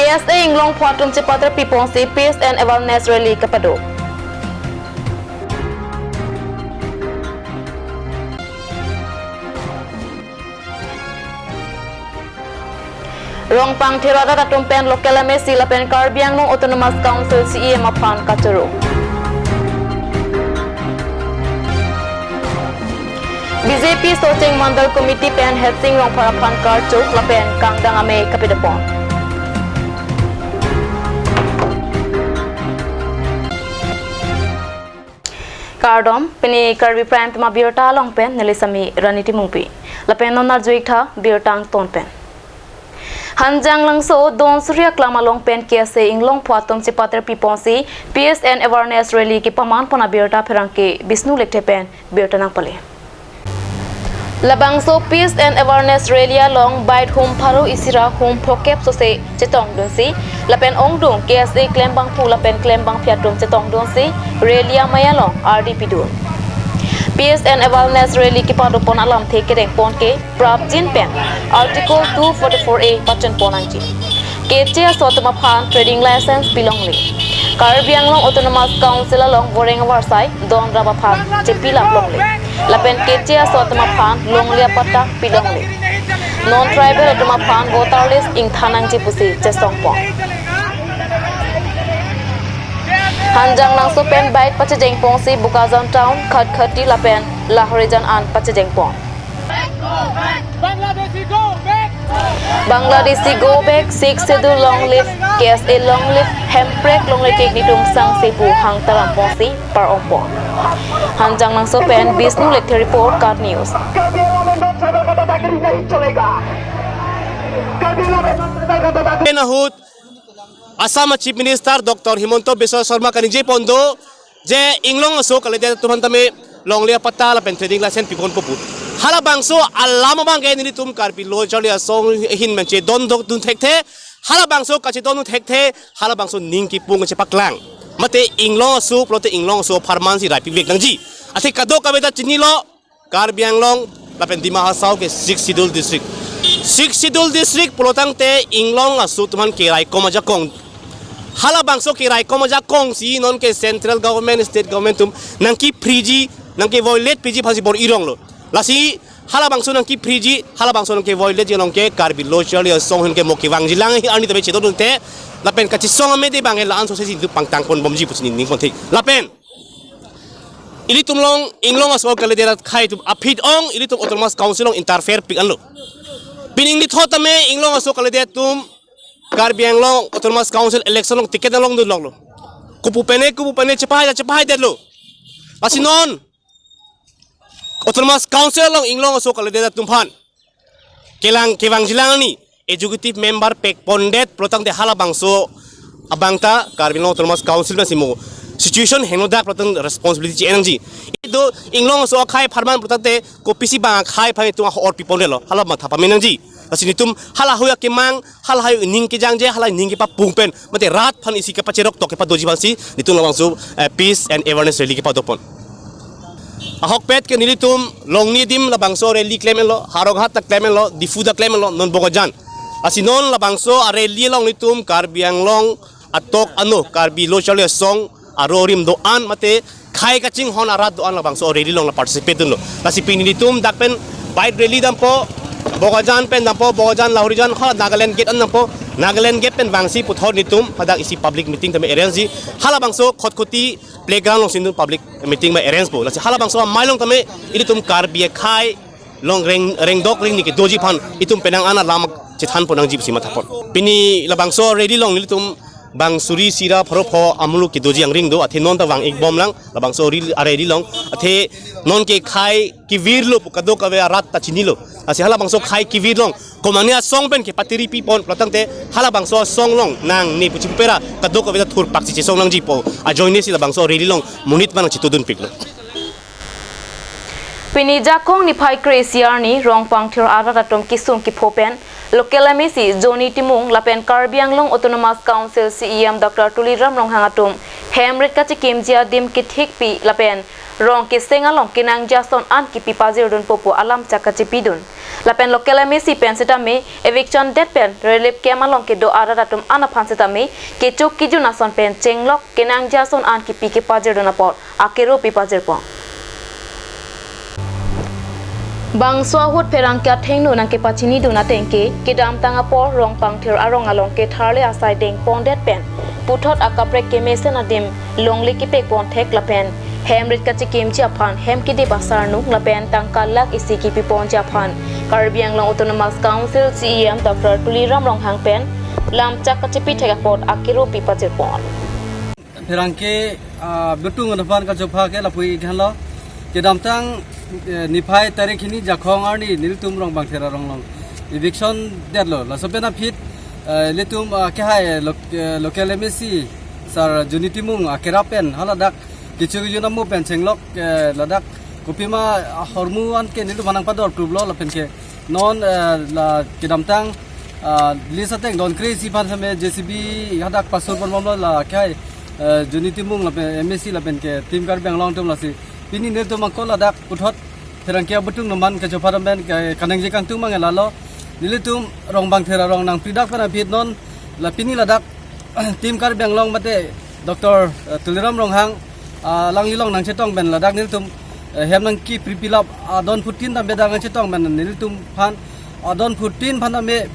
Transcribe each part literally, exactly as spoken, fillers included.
K S A Inglongpho atum chepater piponsi Peace and Awareness Rally kapado. Rongpangthir arat atum pen local M A C lapen Karbi Anglong Autonomous Council C E M aphan kachoro. B J P Socheng Mandal Committee pen Hetsing Rongphar aphan karchok lapen kangdang amei kapidapon. Kardom, pini Karbi Prime Time abirta along pen neli sami Rani Timungpi. Lapen non arjuik tha birta angton pen. Hanjanglangso Don Suri aklam along pen K S A Inglongpho atum chepater piponsi Peace and Awareness Rally kepaman pon abirta pherangke Bishnu Lekthe pen birta nangpale. Labangso Peace and Awareness Rally along bike hum pharo isi ra hum phokep sose chetongdunsi lapen ongdung K S A klembangphu lapen klembangphi atum chetongdunsi rally amei along ardi pidun. Peace and Awareness Rally kepadopon alamthe kedengpon ke prapjin pen Article two forty-four A pachunpon nangji. Keche aso atum aphan trading license pilongle. Karbi Anglong Autonomous Council along voreng avarsai don rap aphan chepi laplongle. Lapen keche aso atum aphan longle apatta pilongle. Non tribal atum aphan voter list ingthan nangji pusi chesongpon. Hanjanglangso pen bike pachejengponsi Bokajan Town, Khatkhati lapen Lahorijan an pachejengpon. Bangladeshi go back! Bangladeshi go back, Sixth Schedule long live, K S A long live, Hemprek longle kek nitum sangse pu hang taram ponsi par ompon. Hanjanglangso pen Bishnu Lekthe report, KAT News. Ahut Assam Chief Minister Doctor Himanta Biswa Sarma kaningje pon do je inglong aso kalidet atum aphan tame longle apatta lapen trading license piponpo pu. Halabangso alam abang ke nelitum Karbi Lo Charli Asong ahin pen chedondok dun thekthe. Halabangso kachedondun thekthe. Halabangso ning kipung chepaklang. Mate inglong aso pulote inglong aso apharman si rai pivek nangji. Athe kadokave ta chinilo. Karbi Anglong lapen Dima Hasao ke Sixth Schedule District. Sixth Schedule District pulotangte inglong aso atum aphan keraikom ajakong. Halabangso keraikom ajakong si nonke central government, state government atum nangkephriji, nangkeviolate piji aphansi bor-ironglo. Lasi halabangso nangkephriji, halabangso nangkeviolate ji along ke Karbi Lo Charli Asong ahin ke mo kevangjilang arni tame chedondunte lapen kachesong amede abang ke la-an sose si nelitum pangtangponbomji pusi neli ningpon thik. Lapen ilitum along inglong aso kalidet akhai atum aphi ong ilitum Autonomous Council along interfere pik anlo. Pining nithot tame inglong aso kalidet atum Karbi Anglong Autonomous Council election along ticket along dun longlo. Kopu pen e, kopu pen e chepahai chepahai detlo. Lasi non Autonomous Council along inglong aso kalidet atum aphan kelang kevangjilang arni executive member pekpondet pulotangte halabangso abang ta Karbi Anglong Autonomous Council pensi mo situation henodak pulotang responsibility che-en nangji. Itum inglong aso akhai apharman pulotangte kopisi abang akhai aphan itum ahor pipondetlo, hala matha pame nangji. Lasi nelitum halahui akemang, halahui ning kejangje, halahui ning kepapung pen mate rat aphan isi kepacherok tok kepadoji aphansi nelitum labangso, eh, Peace and Awareness Rally kepadopon. Ahokpet ke nelitum Longni adim labangso rally klem enlo, Howraghat ta klem enlo, Diphu ta klem enlo, non Bokajan. Lasi non labangso a-rally along nelitum Karbi Anglong atok ano, Karbi Lo Charli Asong aro rim do-an mate khei kachinghon arat do-an labangso rally along la participate dunlo. Lasi pini nelitum dak pen bike rally dampo, Bokajan pen dampo, Bokajan Lahorijan hala Nagaland gate an dampo, Nagaland gate pen vangsi puthot nelitum hadak isi public meeting tame arrange ji. Halabangso Khatkhati playground alongsi nelitum public meeting ma arrange po. Lasi halabangso amei along tame ilitum Karbi akhai along reng, rengdok rengni kedoji aphan itum penang an alam chethanpon nangji pusi mathapon. Pini labangso rally along nelitum bang suri isi ra pharo pho amuluk kedoji angring do, athe non ta vang-ikbomlang, labangso rally, a-rally along, athe nonke khei kevirlo pu kadokave arat ta chinilo. Lasi halabangso khei kevir along komatne asong pen kepatiri pipon pulotangte halabangso asong along nangne pu chipupera kadokave ta thurpak si chesong nangji pu ajoine si labangso rally along monit ma nangchetudun piklo. Pini Jakong niphai kre-isi arni Rongpangthir arat atum kesung kepho pen local M A C Johnny Timung lapen Karbi Anglong Autonomous Council C E M Doctor Tuliram Ronghang atum Hem rit kachekimji adim kethikpi lapen rong keseng along kenangji ason an kipi pajirdunpo pu alam chak kachepidun. Lapen local M A C pen sitame eviction det pen relief camp along kedo arat atum an aphan sitame kecho kejun ason pen chenglok kenangji ason an kipi kepajirdun apot akero pipajirpon. Bangso ahut pherangke athengno nangkepachinidun ateng ke, kedamtang apor Rongpangthir arong along ketharle asai dengpondet pen puthot akaprek kemesen adim longle kepekpon thek lapen hem rit kachekimji aphan hem kedip asarnung lapen tangka lakh isi kipiponji aphan Karbi Anglong Autonomous Council C E M Doctor Tuliram Ronghang pen lamchak kachepi thek apot akero pipajirpon. Pherangke, ah, betung aphan kachopha ke lapu-i ikhan lo. Kedamtang, eh, niphai tarik hini Jakhong arni nelitum Rongpangthir arong along eviction detlo. Laso pen aphi, eh, nelitum, ah, kehai lo-, eh, local M A C Sir Johnny Timung akerap pen haladak kecho kejun amo pen chenglok, eh, ladak kopima ahormu an ke nelitum aphan nangpadorpruplo lapen ke non, eh, la kedamtang, ah, list ateng don kre-isi aphan sitame J C B hadak pasurponbomlo la kehai, eh, Johnny Timung lapen M A C lapen ke Team Karbi Anglong atum lasi. Pini nelitum ako ladak puthot pherangke abetung atum aphan kachopha atum pen ke kaningje kangtung mang lalo. Nelitum Rongpangthir arong nangpridak pen aphi non la pini ladak Team Karbi Anglong mate Doctor, eh, Tuliram Ronghang, ah, alangli along nangchetong pen ladak nelitum, eh, hem nangkipripilap adon phutin tame dak nangchetong pen nelitum aphan adon phutin aphan tame,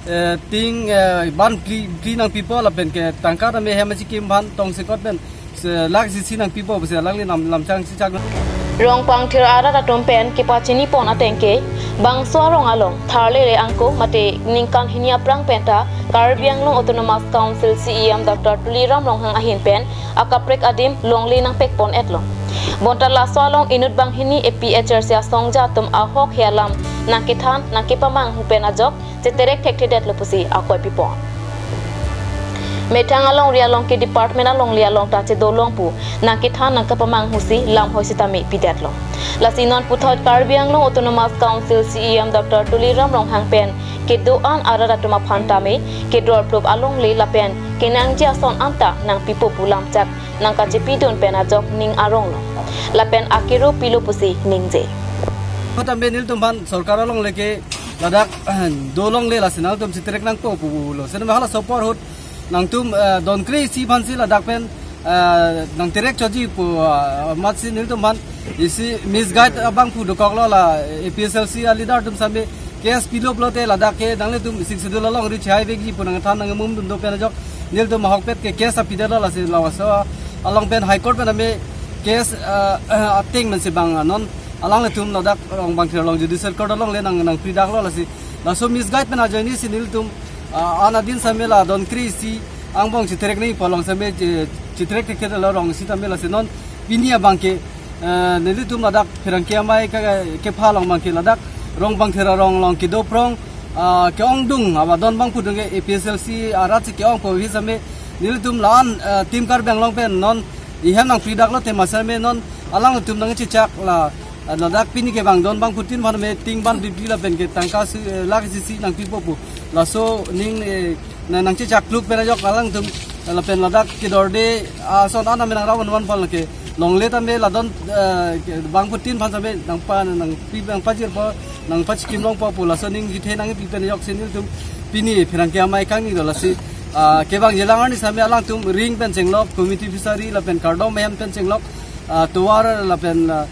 eh, ting, eh, ban phli, phli nangpipo lapen ke tangka tame hem achikim aphan tongsekot pen se lakh isi nangpipo pusi alangli lam, lamchak chechak. Rongpangthir arat atum pen kepachinipon ateng ke, bangso arong along tharle le angko mate ningkan hini aphrang penta Karbi Anglong Autonomous Council C E M Doctor Tuliram Ronghang ahin pen akaprek adim longle nangpekpon-etlo. Bonta laso along inut banghini A P H L C asongja atum ahokhe alam nangkethan nangkepamanghu pen ajok cheterek thekthedetlo pusi akoi pipon. Methang alongri along ke department alongle along ta chedolong pu nangkethan nangkepamanghusi lamhoi sitame pidetlo. Lasi non puthot Karbi Anglong Autonomous Council C E M Doctor Tuliram Ronghang pen kedo-an arat atum aphan tame kedorplup alongle lapen kenangji ason anta nangpipo pu lamchak nangkachepidun pen ajok ning aronglo. Lapen akero pilo pusi ningje. Kota menil tum aphan sorkar alongle ke ladak dolongle lasi nangtum cheterek nangpo pulo. Sene hala sopor ahut nangtum, eh, don kre-isi aphansi ladak pen, eh, nangterek choji pu, eh, amatsi nelitum aphan isi misguide abangphu dokoklo la A P H L C aleader atum sitame case pilo pulote ladak ke nanglitum Sixth Schedule alongri chehai vekji pu nangthan nangmumdun do pen ajok nelitum ahokpet ke case apidetlo lasi laso along pen High Court pen tame case, eh, ateng mensi bang non alanglitum ladak Rongpangthir along Judicial Court alongle nang, nangpridaklo lasi laso misguide pen ajoinesi nelitum, ah, an adin sitame la don kre-isi angbong cheterek nangji pu along sitame che-, cheterek thekthe la rong sitame lasi non pini abang ke, eh, nelitum ladak pherangke amei ke, kepha along abang ke ladak Rongpangthir arong along kedo aphrang, ah, ke-ongdung aba don abangphu dungke A P H L C arat si ke-ongpo ahi sitame nelitum la-an, eh, Team Karbi Anglong pen non ihem nangpridaklo tema sitame non alanglitum nangchechak la, eh, ladak pini kevang don abangphutin aphan tame ting ban phli phli lapen ke tangka si, eh, lakh isi isi nangpipo pu laso ning, eh, na nangchechak kluk pen ajok alangtum, eh, lapen ladak kedorde ason an tame nangrap vanvan aphan ke longle tame la don, eh, ke abangphutin aphan tame nangpa nangpi nangpajirpo nangpachikimlongpo pu laso ning kithe nangpi pen ajoksi nelitum pini pherangke amei kangni do lasi, ah, kevangjilang arni sitame alangtum ring pen chenglok committee fishery lapen kardom ahem pen chenglok, ah, tovar lapen, ah,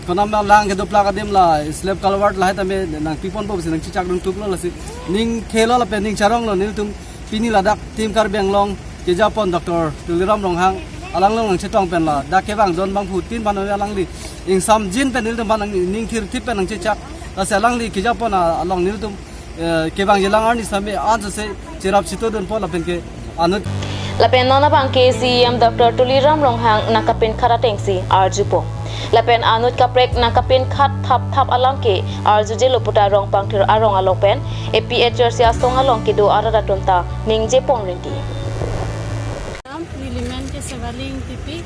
konam lang kedo plak adim la slab culvert lahai tame nangpiponpo pusi nangchechakdun kluklo lasi ning thelo lapen ning charonglo nelitum pini ladak Team Karbi Anglong kejapon Doctor Tuliram Ronghang alang along nangchetong pen ladak kevang don abangphutin aphan alangli ingsamjin pen nelitum aphan nang ning thirthip pen nangchechak lasi alangli kejapon a-, along nelitum, eh, kevangjilang arni sitame ansose cherap chitodunpo lapen ke anut. Lapen non abang ke C E M Doctor Tuliram Ronghang nangkapinkhat atengsi arjupo. Lapen anut kaprek nangkapinkhat thapthap alam ke arjujelo puta Rongpangthir arong along pen A P H L C asong along kedo arat atum ta ningjepon rinti. Neli men ke Sevali Ingtipi,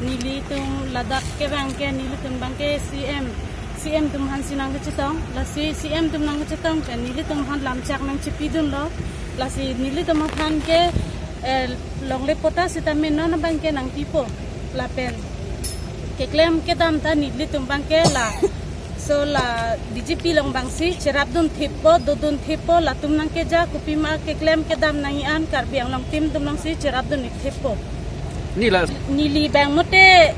nelitum ladak kevang ke nelitum abang ke C M, C M atum aphansi nangkachetong, lasi C M atum nangkachetong pen nelitum aphan lamchak nangchepidunlo, lasi nelitum aphan ke Eh, longle patta sitame non abangke nangpipo lapen keklem kedam ta nelitum abangke la, so la B J P along abangsi cherapdun thippo, dodun thippo, latum nangkeja kopima keklem kedam nangji an Karbi Anglong team atum alongsi cherapdun ik thippo. Nila neli abang mate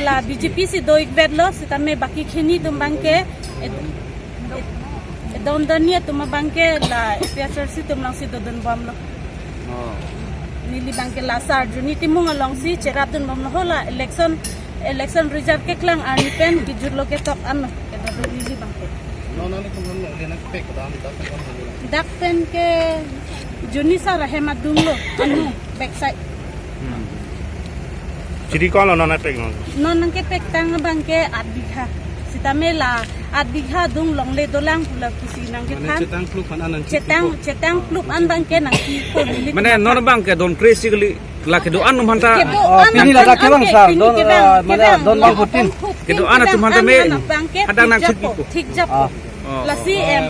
la B J P si do ik vetlo sitame baki kheni atum abangke ed- ed- edon doni atum abangke la A P H L C atum alongsi dodun bomlo. Oh. Neli abangke la Sar Juni Timung alongsi cherapdun bomlo, ho la election, election result keklang arni pen kejutlo ketok anlo kedodun neli abangke. Non nelitum longle nangpek kedam dak pen longle. Dak pen ke Juni Sar ahem adunglo anu backside. Hmm. Chiri ko-an lo non nangpek non? Non nangkepek tang abangke aat bigha. Sitame la aat bigha adung longle dolang pu la pusi nangkethan. Mane chetang plup an nang chetang, chetang plup an abangke nangpipo neli. Mane non abangke don kre si kali la kedo-an atum aphanta. Kedo-an, oh, pini la atum dak kevang aphanta, sar, pini don, kevang, ah, mane kevang, don la bang putin. Kedo-an atum aphanta me abangke hadak nang thik jappo, thik jappo. Ah. Oh, lasi, oh, em,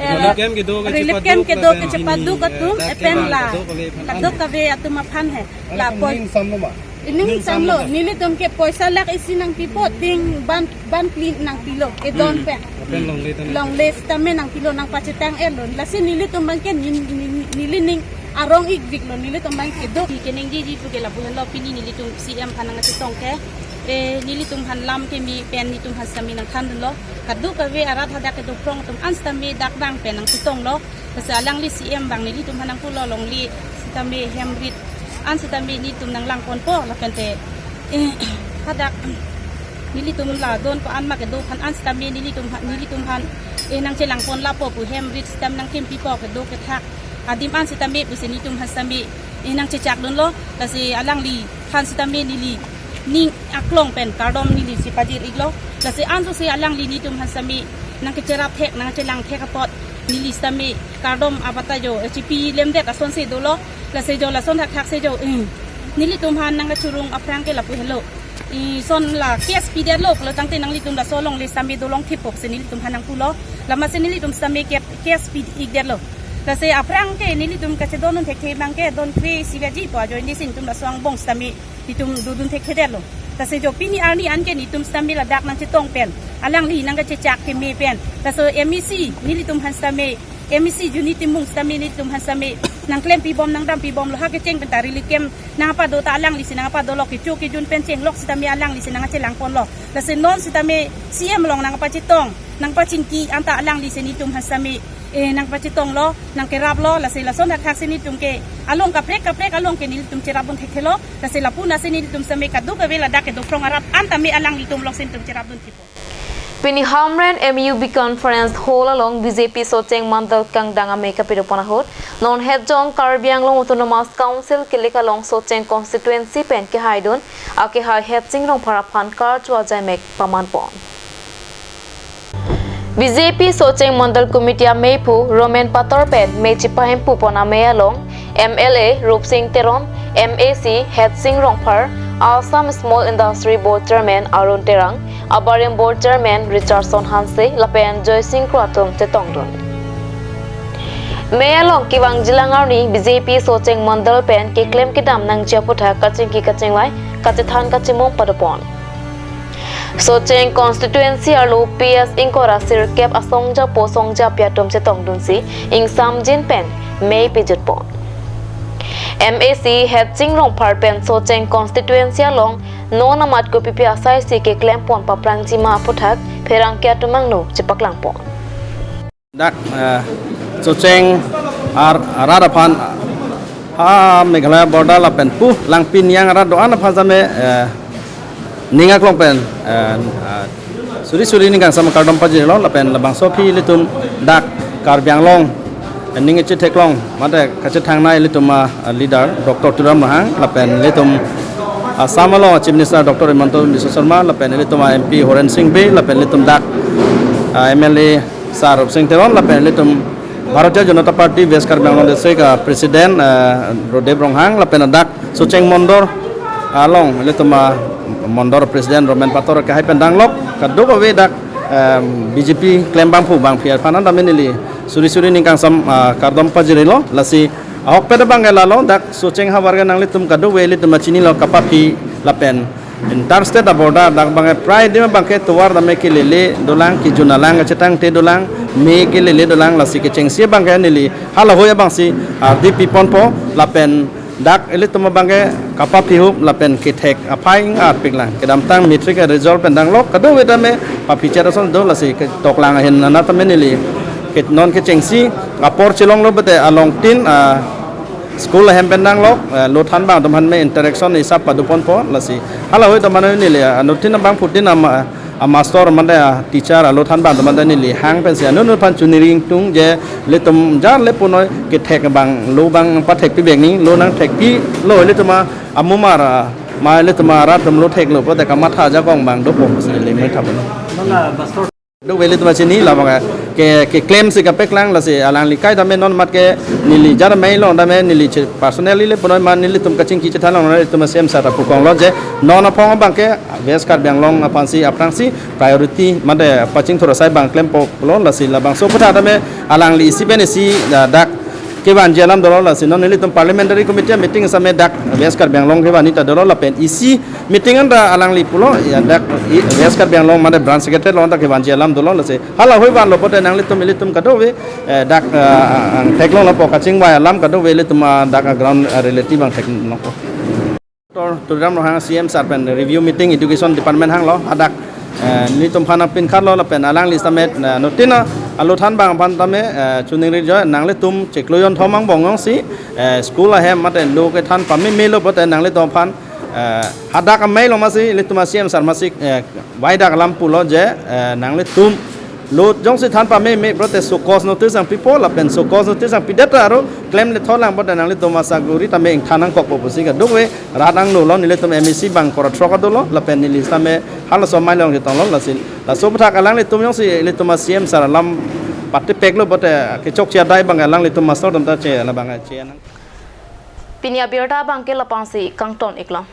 eh, relief camp kedo, relief camp kedo kachepadu, kachepadu, eh, atum dak epen kevang la kadokave aphan, kadokave atum aphan he. Lapen lapen ning samlo ma? Ning samlo, nelitum ke poisa lakh isi nangpipo, ding ban, ban phli nangpilo, edon pen. Hmm. Lapen longle tame, longle tame nangpilo, nangpachetang-etlo. Lasi nelitum abangke ni, ni, ni, neli ning arong ikviklo, nelitum abangke do. Keningjeji puke lapu henlo, pini nelitum C M aphan nangchetong ke, eh, nelitum aphan lam keme pen nelitum aphan sitame nangthandunlo. Kadokave arat hadak kedo phrong atum an sitame dak abang pen nangchetonglo. Lasi alangli C M abang nelitum aphan nangpulo longle sitame hem rit an sitame nelitum nanglangponpo lapente, eh, hadak nelitum la don ko-an ma kedo aphan an sitame nelitum ha-, nelitum aphan, eh, nangchelangpon lapo pu hem rit sitame nangkempipo kedo kethak adim an sitame pusi nelitum aphan sitame, eh, nangchechakdunlo. Lasi alangliphan sitame neli ning aklong pen kardom neli si pajir iklo. Lasi ansose alangli nelitum aphan sitame nangkecherap thek, nangchelang thek apot neli sitame kardom abatta jo, eh, chipi lemdet asonsi dolo. Lasi jo lason thakthak si jo, eh, nelitum aphan nangkachurung aphrang ke lapu helo. Ison la case pidetlo pulo tangte nanglitum laso alongle sitame dolong thippo pusi nelitum aphan nangpulo. Lasi nelitum sitame ke case pi ikdetlo. Lasi aphrang ke nelitum kachedondun thekthe abangke don kre isi baji pu ajoine si nelitum laso angbong sitame nelitum dodun thekthedetlo. Lasi jo pini arni anke nelitum sitame ladak nangchetong pen, alangli nangkachechak keme pen, laso M A C nelitum aphan sitame, M A C Juni Timung sitame nelitum aphan sitame nangklempibom, nangdampibomlo, ha kecheng pen ta relief camp nangpado ta alanglisi nangpadolo, kecho kejun pen chenglok sitame alanglisi nangchelangponlo. Lasi non sitame C M along nangpachetong, nangpachingki anta alanglisi nelitum aphan sitame, eh, nangpachetonglo, nangkeraplo. Lasi lason thakthak si nelitum ke along kaprek kaprek along ke nelitum cherapdun thekthelo. Lasi lapu nasi nelitum sitame kadokave ladak kedo phrong arat an tame alanglitum alongsi nelitum cherapdun thippo. Pini Hamren M U B Conference Hall along B J P Socheng Mandal kangdang amei kapidopon ahut, non hetjong Karbi Anglong Autonomous Council kelik along Socheng constituency pen kehaidun akehai Hetsing Rongphar aphan karcho ajaimek pamanpon. B J P Socheng Mandal Committee ameiphu Romen Pator pen mei chipahempupon amei along M L A Rupsing Teron, M A C Hetsing Rongphar, Assam Small Industry Board Chairman Arun Terang, Abarim Board Chairman Richardson Hanse lapen Joysing Kro atum chetongdun. Mei along kevangjilang arni B J P Socheng Mandal pen keklem kedam nangji aphuthak kachingki kachingvai, kachethan kachimung padopon. Socheng constituency arlo P S ingkoi ra sirkep asongjapo songjapi atum chetongdunsi ingsamjin pen mei pejutpon. M A C Hetsing Rongphar pen Socheng constituency along non amat kopipi asaisi keklempon paprangji ma aphuthak pherangke atum angno chepaklangpon. Dak, eh, Socheng ar-, arat aphan, ha Meghalaya border lapen pu Langpi Niang arat do-an aphan sitame, eh, ning aklong pen, eh, ah, suri suri ning kangsam kardom pajirlo lapen labangso aphi ilitum dak Karbi Anglong, eh, ning ichitheklong mate kachethangnei ilitum, ah, leader Doctor Tuliram Ronghang lapen ilitum Assam along Chief Minister Doctor Himanta Biswa Sarma lapen ilitum, ah, M P Horen Sing Bey lapen ilitum dak, ah, M L A Sar Rupsing Teron lapen ilitum Bharatiya Janata Party West Karbi Anglong District, ah, President, ah, Rodev Ronghang lapen ladak Socheng Mondor along ilitum, ah, Mondor President Romen Pator akehai pen danglok kadokave dak, em, B J P klembangphu bangphi aphan an tame neli suri suri ning kangsam, ah, kardom pajirlo. Lasi Ahokpet abangke lalo, dak Socheng havar ke nanglitum kadokave ilitum chinilo, kapaphi lapen interstate a-border dak abangke prai adim abangke tovar tame kelele dolang, kejun alang kachetangte dolang, me kelele dolang, lasi kechengsi abangke neli halahoi abangsi, ah, di piponpo lapen dak ilitum abangke kapaphi hup lapen kethek aphai ingarpiklang. Kedamtang matric a-result pen danglok, kadokave tame paphi chet ason do, lasi ketoklang ahin anat tame neli ke non kechengsi apor chelonglo pute alongtin, ah, school ahem pen danglok, ah, lo thanbang atum aphan me interaction hisap padoponpo, lasi halahoi atum aphan neli, ah, anuttin abangphutin ama, a-master mate a-teacher, a lo thanbang atum mate neli hang pensi anut anut aphan choningri ingtung je ilitum jar le punoi kethek abang, lo abang pathekpi bek ni, lo nangthekpilo ilitum a-, amumar, ah, ma ilitum arat atum lo theklo pute kamatha ajakong abang dopo pusi neli methap. Nona pastor. Kadokave ilitum chini labang ke, keklemsi kapeklang, lasi alangli kaita me non mat ke neli jar amei along tame neli che personally le punoi ma nelitum kachingki chethan along ilitum C M sir ta pukonglo je non aphong abangke West Karbi Anglong aphansi aphrangsi priority mate pachingthur asai abang klempo pulo, lasi labangso aputhak tame alangli isi pen isi, ah, dak kevanji alam dolo, lasi non nelitum parliamentary committee meeting same dak West Karbi Anglong kevanji ta dolo lapen isi meeting anta alangli pulo, ya, dak i-, West Karbi Anglong mate branch secretary along ta kevanji alam dolo, lasi halahoi vanlo pute nanglitum ilitum kadokave, eh, dak, ah, angthek along lapu kachingvai alam kadokave ilitum, ah, dak, ah, ground, ah, reality abang theklongpo. Doctor Tuliram Ronghang C M sir pen review meeting education department hanglo, hadak, eh, nelitum aphan nangpinkhatlo lapen alangli sitame, eh, anuttin a lo thanbang aphan tame, eh, choningri jo nanglitum chiklo jonthom angbong jongsi, eh, school ahem mate lo kethan pamemelo pute nanglitum aphan, eh, hadak amei along masi ilitum a-C M sir masi, eh, vaidak alam pulo je, eh, nanglitum lo jongsi than pameme pute show cause notice nangpipo lapen show cause notice nangpidet ta aro klemle tholang pute nanglitum asaguri tame ingthan nangkokpo pusi kadokave rat angno lo, nelitum M A C abang kora throk adolo lapen neli sitame halaso amei along chetonglo, lasi laso aputhak alanglitum jongsi ilitum a-C M sir alam patipeklo pute kechokche adai abang alanglitum master atum ta che labang che nang. Pini abirta abangke lapangsi kangton iklang.